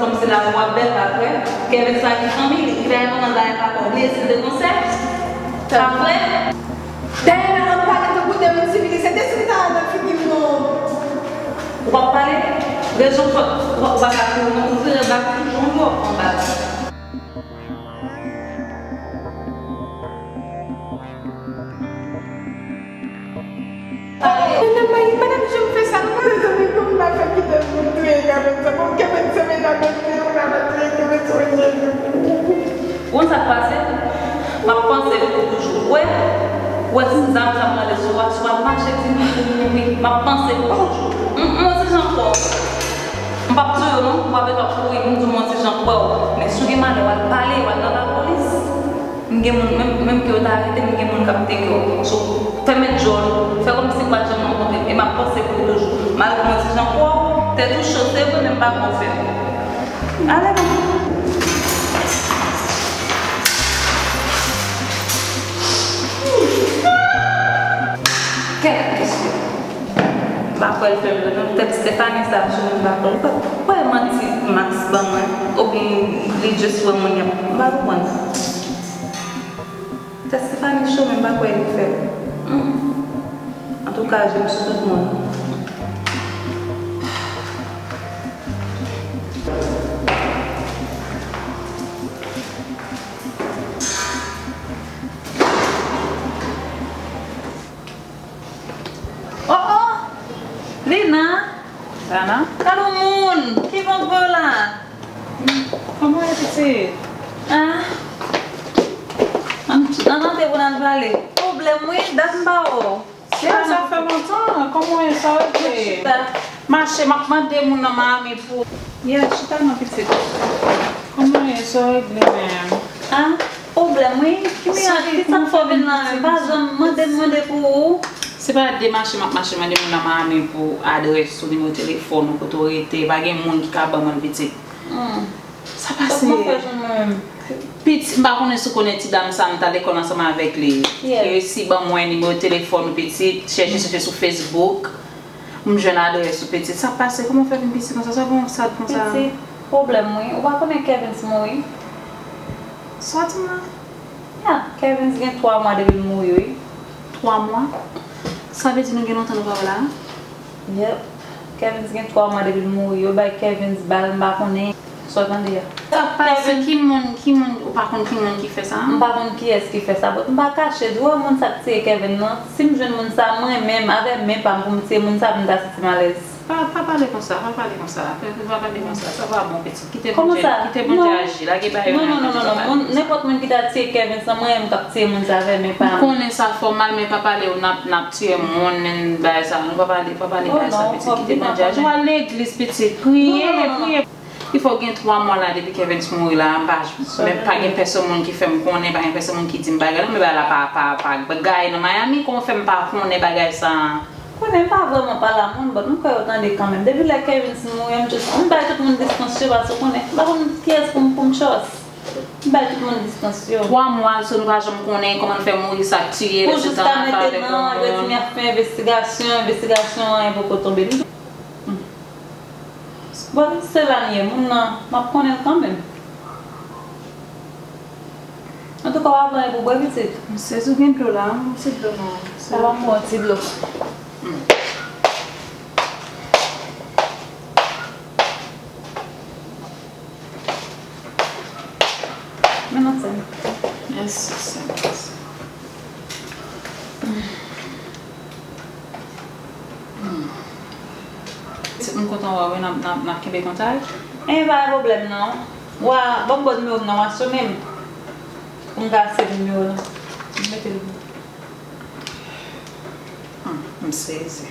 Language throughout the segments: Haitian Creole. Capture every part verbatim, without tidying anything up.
Kòmsi lavi w ap bèl, pa vre? Kevens la ki fanmi li, li bay manman l bagay pa kò, li estil de konsèy. Pa vre? Dayè, madanm pa gentan goude moun sivilize, desann sa a nan figi m non. Ou p ap pale? Rezon fòt, ou pa ka kriye non, ou vire bak toujou, ou anba. Madanm, madanm, janm fè sa non. Mezanmi, kòman m ta fè kite l pou touye Kevens sa? Bon, Kevens se medam yo, touye, m ta fè touye Kevens, Senyè. Ou konn sa k pase? M ap panse pou ou toujou. Ou wè, ou wè si zam sa pran de sou a, si w ap mache di moun pou mouri, m ap panse pou ou toujou. M, m yon ti jan kwè w. M p ap touye w non, ou p ap ret ap kouri, m di w m yon ti jan kwè w. Men si w gen malè, w al pale, w al nan lapolis. M gen moun, menm, menm ke yo ta arete m, m gen moun k ap teke w. So, fèmen djòl ou, fè kòmsi w pa t janm rankontre m, e m ap panse pou ou toujou. Malgre m yon ti jan kwè w, tèt ou cho, se vre, men m pa kwè w fè m. Ale non. Kèt, mesye. M pa kwè l fè m non. Tèt Stephanie sa sou mwen, m pa kwè l. Ou pa kwè manti Max ban mwen? Oubyen li just wè moun y ap, m pa konprann. Tèt Stephanie cho, men m pa kwè li fè l. Hmm. Antouka, je m sou tout moun. Oh, oh! Lina! Lana? Gad yon moun! Ki van k voye w la? Kòman w ye, pitit? Ah! Ann, ann antre pou n al pale. Pwoblèm, wi, dat m pa wè w. Yeah, sa fè lontan. Kòman w ye? Sa w regle? Chita. Mache, m ap mande moun nan Miami pou. Yeah, chita non, pitit. Kòman w ye? Sa w regle menm? Ah, pwoblèm, wi. Kimia, ki sa k fè w vin la menm? Pa janm mande m, mande pou ou. Se pa de mache m ap mache mande moun nan Miami pou adrès ou, nimewo telefòn ou, kote w rete. Pa gen moun ki ka ban mwen l, pitit. Hmm. Sa pase. Kòman w fè jwenn mwen menm? Pitit, m pa konnen si w konnen ti dam sa, m t al lekòl ansanm avèk li. Yes. Li resi ban mwen nimewo telefòn ou, pitit, chèche, chèche sou Facebook. M jwenn adrès ou, pitit. Sa pase, kòman w fè vin pitit konsa? Sa bon, sa konsa? Pitit, pwoblèm, wi. Ou pa konnen Kevins mouri? Sa w di m la? Ya, Kevins gen twa mwa depi l mouri, wi. Twa mwa? Sa vle di nou gen lontan nou pa wè la? Yep. Kevins gen twa mwa depi l mouri. Yo bay Kevins bal, m pa konnen. Sa w tande a? Sa pase, ki moun, ki moun, ou pa konn ki moun ki fè sa? M pa konn kiyès ki fè sa, but m pa kache di w, wè moun sa k tiye Kevin nan, si m jwenn moun sa, mwen menm, avè men pa m pou m tiye moun sa pou m ta santi m alèz. Pa, pa pale konsa, pa pale konsa. Pa, pa pale konsa. Sa pa bon, pitit. Kite Bondye, kite Bondye aji. Lage bagay yo nan men Bondye, pa pale konsa. Non, non, non, non, non. Moun, nenpòt moun ki ta tiye Kevin sa, mwen menm k ap tiye moun sa avè men pa m. M konnen sa fè w mal, men pa pale w n ap, n ap tiye moun, bagay sa. Nou pa pale, pa pale bagay sa, pitit. Kite Bondye aji. Ou al legliz, pitit. Priye, priye. Il faut gen twa mwa la depi Kevens mouri la, m pa, men pa gen pèsonn moun ki fè m konnen, pa gen pèsonn moun ki di m bagay la, men bagay la pa, pa, pa gaye nan Miami, kòman w fè m pa konnen bagay sa a? Konnen m pa vrèman pale a moun, but m kwè yo tande kanmenm. Depi lè Kevens mouri, m just, m bay tout moun distans yo, paske w konnen, m pa konn kiyès pou m, pou m trust. M bay tout moun distans yo. Twa mwa, so nou pa janm konnen kòman l fè mouri, sa k tiye l, èske l t ann afè avèk yon moun. Pou jiska mentnan, yo di m y ap fè envestigasyon, envestigasyon an poko tonbe. Bon, se la l ye, moun nan, m ap konnen l kanmenm. Antouka, w ap anyen pou bwè, pitit? M sezi, w gen dlo la, yon ti dlo non. Sa va, m pran ti dlo. Men non, sè m. Mèsi, sè m. Hmm. Se pou m kontan wè w, wi, n ap, n ap, n ap kenbe kontak. Enben, pa gen pwoblèm, non. W a, ban m ba w nimewo m nan, w a sone m. Pou m ka save nimewo w lan. M mete l pou ou. Hmm, m sezi.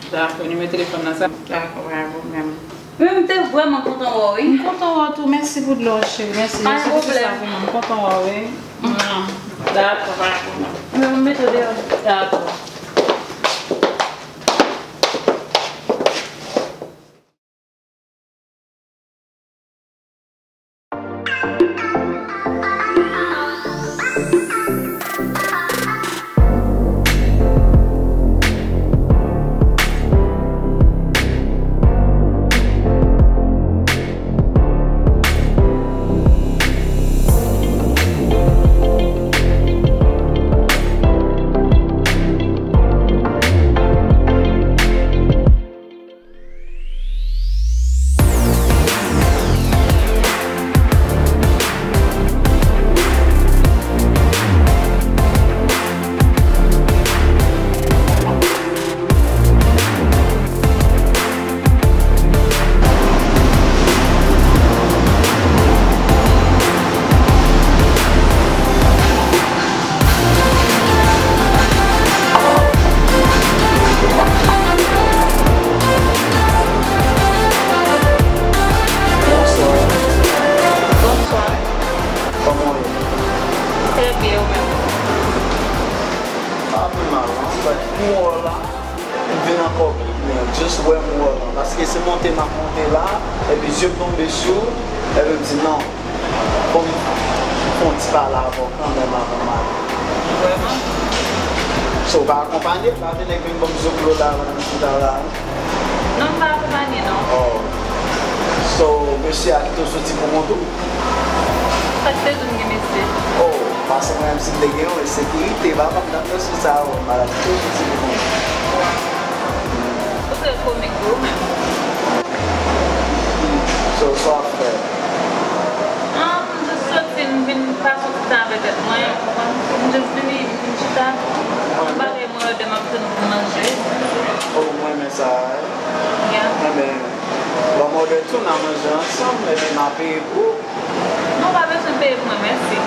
Dakò, nimewo telefòn nan sa. Dakò, pa gen pwoblèm. Men m te vrèman kontan wè w, wi. M kontan wè w tou. Mèsi pou dlo, cheri. Mèsi. Pa gen pwoblèm. Mèsi pou sa, vrèman. M kontan wè w, wi. Mm. Dakò, pa gen pwoblèm. Men m mete w deyò. Dakò. Ankò pli byen, just wè m wè w lan. Paske se monte m ap monte la, epi zye m tonbe sou ou, epi m di non. Fò m fè yon ti pale avè w kanmenm avan m ale. Vrèman? So, w pa akonpanye, pa vin nèg vin ban m zoklo la, nan chita la. Non, m pa akonpanye, non. Oh. So, mesye a kite w soti pou kont ou? Sa k te di m gen mesye? Oh, paske mwen menm si m te gen yon sekirite, papa m t ap nan sou sa, oh, m pa t ap kite w soti pou kont ou. Ou trè komik, bro. So, sa w ap fè? Ah, m just soti, m vin pase yon ti tan avèk tèt mwen, ou konprann? M just vini, m vin chita. M pa gen mwen, lè m ap tann pou manje. Oh, mwen renmen sa, wi. Yeah. Enben, ban m òdè tou, n a manje ansanm, epi m a peye pou ou. Non, w pa bezwen peye pou mwen, mèsi.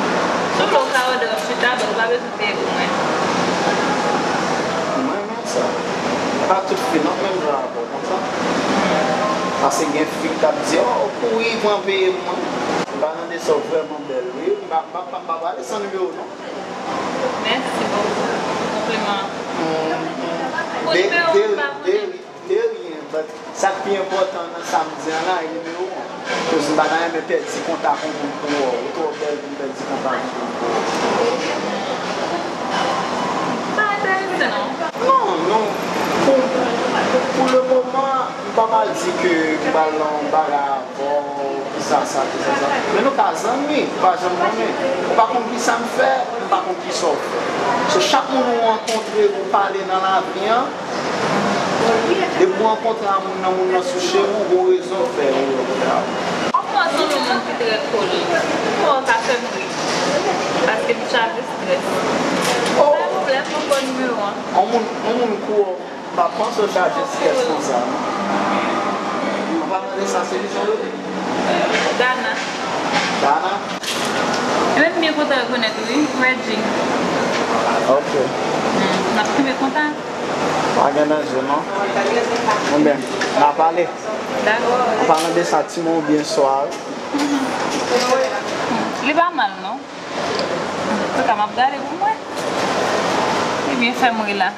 Si w vle w ka òdè, w ap chita, but w pa bezwen peye pou mwen. Mwen renmen sa. E pa tout fi non k menm jan avè w konsa. Paske gen fi k ap di, oh, kouri pran peye pou mwen. M pa tande sa, w vrèman bèl, wi. M pa, m pa, m pa prale san nimewo, non. Mèsi bokou pou konpliman an. Pou nimewo m pa konnen. De rien, but sa k pi enpòtan nan sa m di an la, e nimewo an. Koz m pa ta renmen pèdi kontak yon moun pou wè w. Ou twò bèl pou m pèdi kontak yon moun pou wè w. Pa enterese non. Non, non. Pou, pou le moman, m pa pral di ke m pral nan yon bagay avè w, kisa sa, kisa sa. Men nou ka zanmi, ou pa janm konnen. Ou pa konn kisa m fè, m pa konn kisa w fè. So, chak moun ou rankontre, ou pale nan lavi an, depi w rankontre a moun nan, moun nan sou chemen w, gon rezon k fè ou rankontre a ou. Ou kwè w se yon moun ki trè kole. Ou kwè w ka fè m ri. Paske m chaje strès. Oh. Pa gen pwoblèm, mwen ba w nimewo an. Yon moun, yon moun kou w, m pa panse w chaje strès konsa, non. An palan de sa, se kijan w rele? Dana. Dana? Ebyen, m byen kontan rekonèt ou, wi, Reggie. Ok. Hmm, n ap kenbe kontak. Pa gen danje, non? Bon, ben, n a pale. Dakò. An palan de sa, timoun ou byen swa, wi. Li pa mal, non. Antouka, m ap gade pou m wè. Li byen fè m ri la.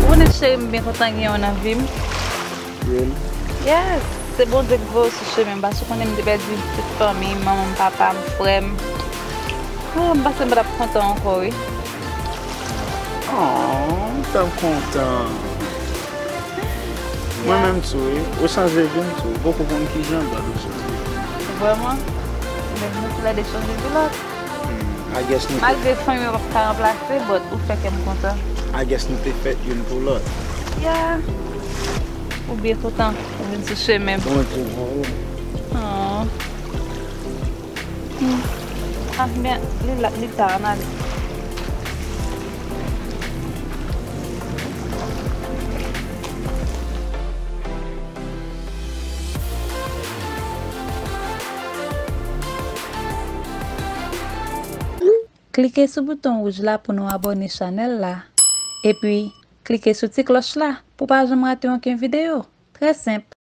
Ou konnen cheri m byen kontan gen w nan vi m. Real? Yes, se Bondye ki voye w sou chemen m, paske w konnen m te pèdi tout fanmi m, manman m, papa m, frè m. Oh, m panse m pa t ap kontan ankò, wi. Oh, m fè w kontan. Mwen menm tou, wi. Ou chanje vi m tou. Ou poko konn kijan bad ou chanje vi m. Vrèman? Men nou toulède chanje vi lòt. Hmm, I guess nou te... Malgre fanmi yo p ap ka ranplase, but ou fè kè m kontan. I guess nou te fèt youn pou lòt. Yeah. Ou byen kontan. Ou vin sou chemen m. Bondye voye w. Oh. Hmm. Ah, men, li la, li ta, ann ale. Klike sou bouton wouj la pou nou abòne chanèl la. Epi, klike sou ti klòch la pou pa janm rate okenn videyo. Trè senp.